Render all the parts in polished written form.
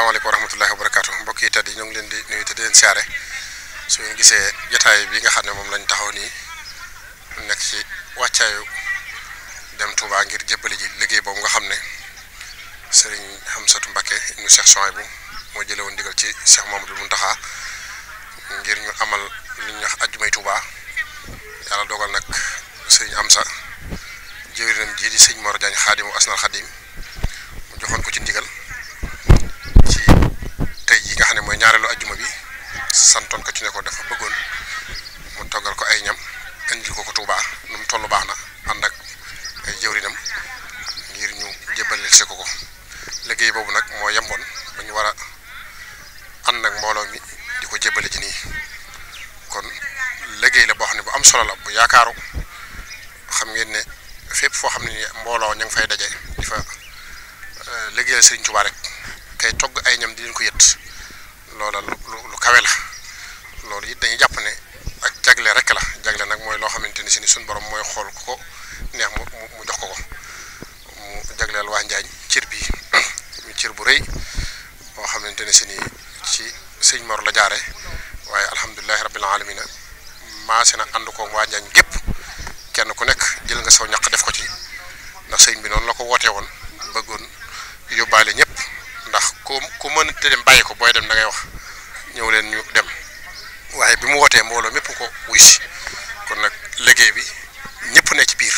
asalaamaaleykum wa rahmatullahi wa barakaatu mbokk yi tedd yi ñu ngi leen di nuyu te di leen siyaare su ngeen gisee jotaay bi nga xam ne moom lañ taxaw nii nekk ci wàccaayu dem Touba ngir jébbali ji liggéey boobu nga xam ne Serigne Hamsatou Mbacké ibnu Cheikh Souhaïbou moo jëlee woon ndigal ci Cheikh Mamadou Mountakha ngir ñu amal li ñuy wax ajjumay Touba yàlla dogal nag Serigne Amsa jëwriñam ji di Serigne Mor Diagne Xaadimu Asnal Xaadim mu joxoon ko ci ndigal ci tey ji nga xam ne mooy ñaareelu ajjuma bi santoon ko ci ne ko dafa bëggoon mu toggal ko ay ñam indil ko Touba nu mu toll baax na ànd ak ay jëwriñam ngir ñu jébbaleel si ko liggéey boobu nag moo yemboon ba ñu war a ànd ak mbooloo mi di ko jébbale ci nii kon liggéey la boo xam ne bu am solo la bu yaakaaru xam ngeen ne fépp foo xam ne ni mbooloo ña ngi fay daje di fa liggéeyal Serigne Touba rek kay togg ay ñam di leen ko yët loola lu kawe la loolu it dañuy jàpp ne ak jagle rek la jagle nag mooy loo xamante ni si ni suñu borom mooy xool ku ko neex mu jox ko mu jagleel waa Njaañ cër bi mu cër bu rëy boo xamante ne si ni ci sëñ Mor la jaare waaye alhamdulilahi rabbil alamina maase na ànd ko waa Njaañ gépp kenn ku nekk jël nga saw ñaq def ko ci ndax sëñ bi noonu la ko wootee woon bëggoon yóbbaale ñëpp ndax ku mën te dem bàyyi ko booy dem da ngay wax ñëw leen ñu dem waaye bi mu wootee mbooloo mépp ko wuy si kon nag liggéey bi ñëpp ne ci biir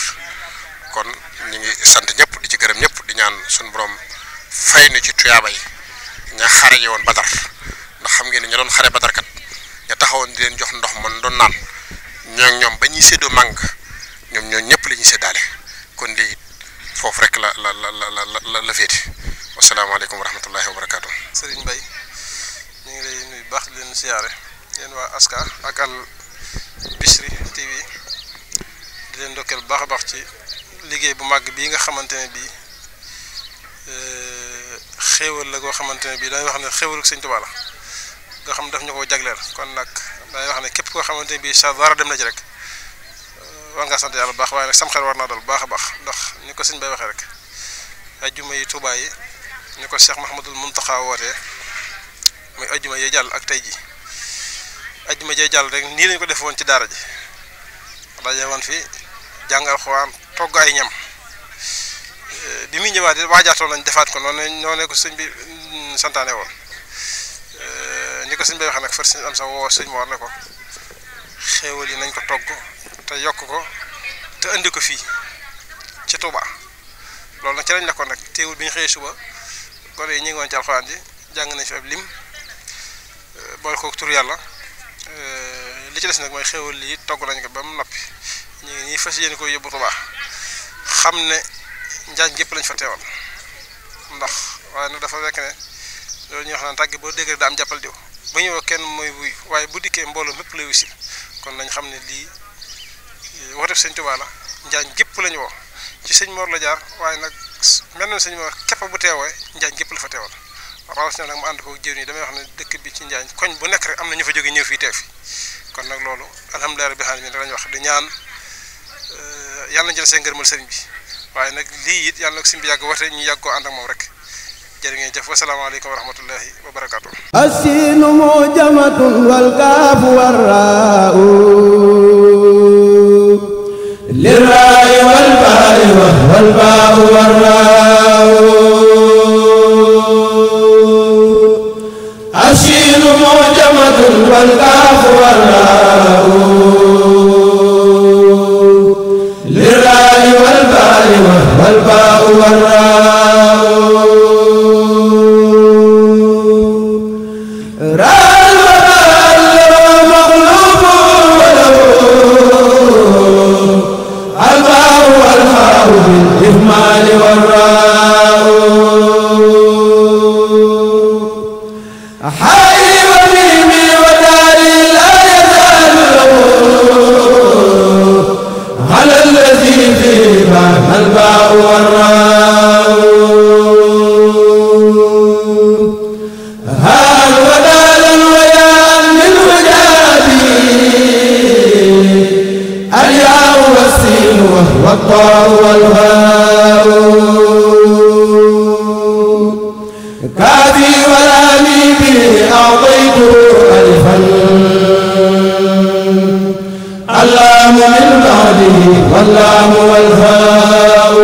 kon ñu ngi sant ñëpp di ci gërëm ñëpp di ñaan suñu borom fay na ci tuyaaba yi ña xare ji woon Badar ndax xam ngeen ne ña doon xare Badar kat ña taxawoon di leen jox ndox man doon naan ñoom ba ñuy séddoo màng ñoo ñëpp la ñuy séddaale kon lii foofu rek la féete wasalaamaaleykum wa rahmatullahi wa barakaatu. Serigne Mbaye ñu ngi lay nuyu baax di leen siyaare yéen waa Aska ak Al Bichri TV di leen ndokkeel bu baax a baax ci liggéey bu màgg bii nga xamante ne bii xéewal la goo xamante ne bii dañuy wax ne xéewalu Sëñ Tuubaa la nga xam daf ñu ko jagleel kon nag dañuy wax ne képp koo xamante ne bii sa dara dem na ci rek war ngaa sant yàlla bu baax waaye nag sam xel war naa dal bu baax a baax ndax ni ko sëñ bay waxee rek ajjuma yi Touba yi ni ko Cheikh Mouhamadul Mountakha wootee muy ajjuma yee jàll ak tey ji ajjuma jee jàll rek nii lañ ko def woon ci daara ji daje woon fi jàng alxuraan togg ay ñam bi muy ñëwaat waajaatoon nañ defaat ko noonu ko sëñ bi santaane woon ni ko sëñ bay waxee nag far sëñ am sa woo sëñ Mor ne ko xéewal yi nañ ko togg te yokk ko te indi ko fii ci Touba loolu nag ci lañ nekkoon nag teewul bi ñu xëyee suba gone yi ñu ngi woon ci alxuraan ji jàng nañ fi ab lim boole ko tur yàlla li ci des nag mooy xéewal lii togg nañ ko ba mu noppi ñu ngi nii fas yéene ko yóbbu Touba xam ne Njaañ gépp lañ fa teewal ndax waaye nag dafa fekk ne loolu ñuy wax naan tàgg boo dégg daa am jàppal diw ba ñëwoo kenn mooy wuyu waaye bu dikkee mbooloo mépp lay wusi kon nañ xam ne lii wooteb Sëñ Tuubaa la Njaañ gépp lañu woo ci sëñ Mor la jaar waaye nag mel na sëñ Mor képp bu teewee Njaañ gépp la fa teewal rawatina nag mu ànd ko jëw nii damay wax ne dëkk bi ci Njaañ koñ bu nekk rek am na ñu fa jóge ñëw fii teew fi kon nag loolu alhamdulilah rabbil alamin lañ wax di ñaan yàlla na jël seen ngërëmal sëriñ bi waaye nag lii it yàlla na ko sëñ bi yàgg wate ñu yàgg koo ànd ak moom rek jërë ngeen jëf wasalaamaaleykum wa rahmatullahi wa barakaatu. asiinu mujamatun wal kaafu warraa'u lirraa'i wal baa'i wal baa'u warraa'u asiinu mujamatun wal kaafu warraa'u lirraa'i wal baa'i wal baa'u warraa'u بالإهمال والراء حي وميمي وداري لا يزال على الذي فيه الباء والراء هل ودالا ويا للوجاد الياء والسين والطاء والهاء كافي ولامي به أعطيته ألفا اللام من بعده واللام والفاء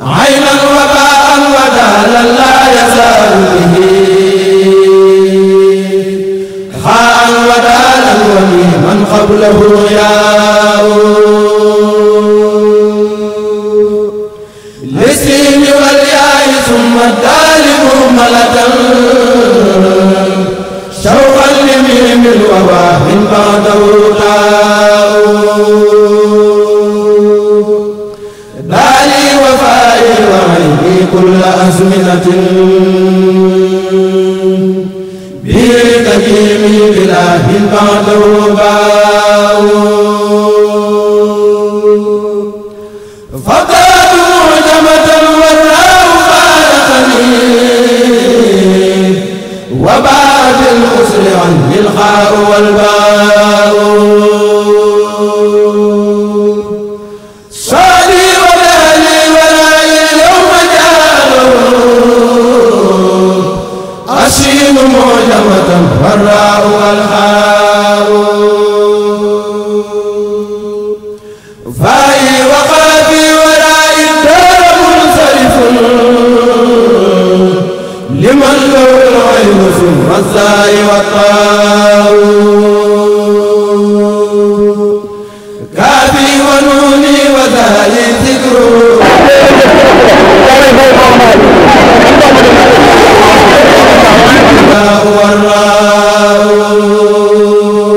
عينا وباء ودالا لا يزال به خاء ودالا وميما قبله ياء للسين والياء ثم الدال مهملة شوقا لميم الوباء من بعده تاء دالي وفائي وعيني كل أزمنة بتكيمي بلاه بعده باء فقد معجمة والراء فارقني وباء بالأسر عني الخاء والباء صادي ودالي ولائي اليوم جاءوا أشين معجمة والراء والخاء فاي وخافي ولائي الدار منصرف لمن له العين ثم الزاي والطاء كافي ونوني وذالي ذكره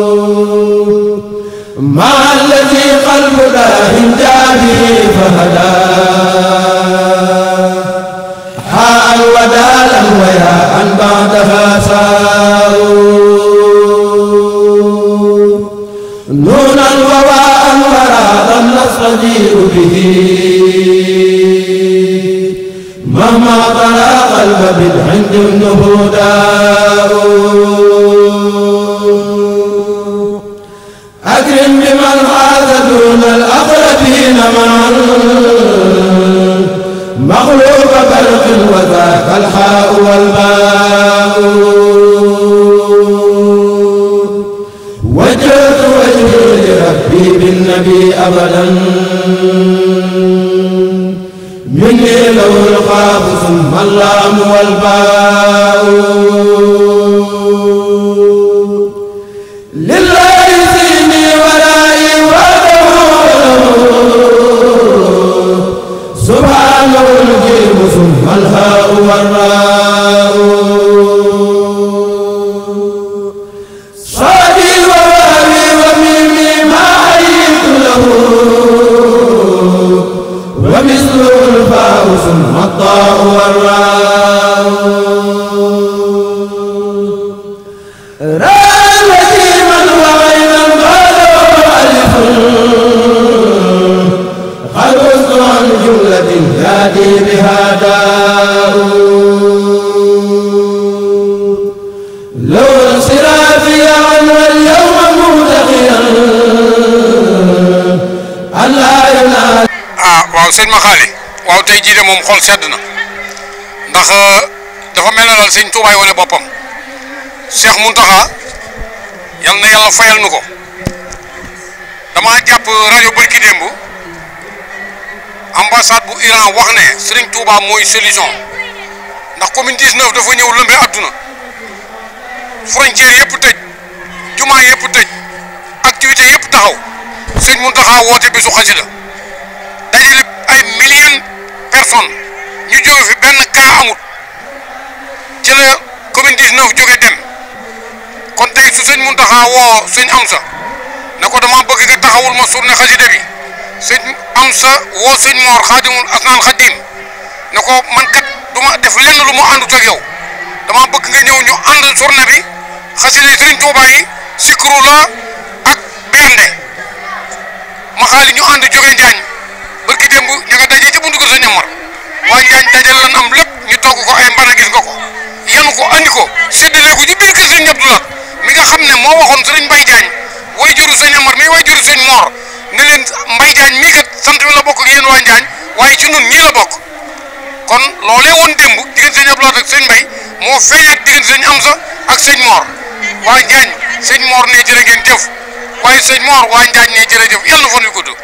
والراء مع الذي قلب داه جابه فهدى حاء ودالا وياء بعدها ساء نونا وواء وراء نستجير به مهما طلع قلب بالعند النهداء أكرم بمن حاز دون الأقربين معا مخلوق برق وذاك الحاء والباء وجهت وجهي لربي بالنبي أبدا مني له القاف ثم اللام والباء لله سيني ولائي وحده سبحانه الجيم ثم الهاء والراء صادي وواوي وميمي ما حييت له ومثله الفاء ثم الطاء والراء راء وجيما وغينا بعده ألف قد وزن عن جملة يأتي بها داء لو انصرافي عنه اليوم مبتغيا ألا ينال waaw sëñ Maxaali waaw tey jii de moom xol sedd na ndax dafa mel ne daal sëñ Tuubaay wane boppam Cheikh Mountakha yal na yàlla fayal nu ko dama jàpp rajo bërki démb ambassade bu Iran wax ne Serigne Touba mooy solution ndax commune 19 dafa ñëw lëmbe adduna frontière yëpp tëj jumaa yëpp tëj activité yëpp taxaw sëñ Mountakha woote bisu xasida dajale ay millions personnes ñu jóge fi benn cas amut ci la commune 19 jóge dem kon tey su sëñ Mountakha woo sëñ Amsa ne ko dama bëgg nga taxawul ma journée xasida bi sëñ Amsa woo sëñ Mor Xaadimul Asnaan Xaadim ne ko man kat du ma def lenn lu mu àndut ak yow dama bëgg nga ñëw ñu ànd journée bi xasida yi Sëriñ Tuubaa yi sikru la ak bernde Maxaali ñu ànd jóge Njaañ barki démb ñu nga daje ca buntu ko sëñ Amar waa Njaañ dajal lan am lépp ñu togg ko ay mbana gis nga ko yanu ko andi ko séddale ko ci biir kër sëñ Abdou Lahad mi nga xam ne moo waxoon sëriñ Mbaye Diagne way juru sëñ Amar mi way juru sëñ Mor ne leen Mbaye Diagne mii kat sant wi la bokk ak yéen waa Njaañ waaye ci nun ñii la bokk kon loolee woon démb diggante sëñ Abdou Lahad ak sëñ Mbay moo feeñaat diggante sëñ Amsa ak sëñ Mor waa Njaañ sëñ Mor ne jërë ngeen jëf waaye sëñ Mor waa Njaañ ne jërëjëf yàlla na fan yu gudd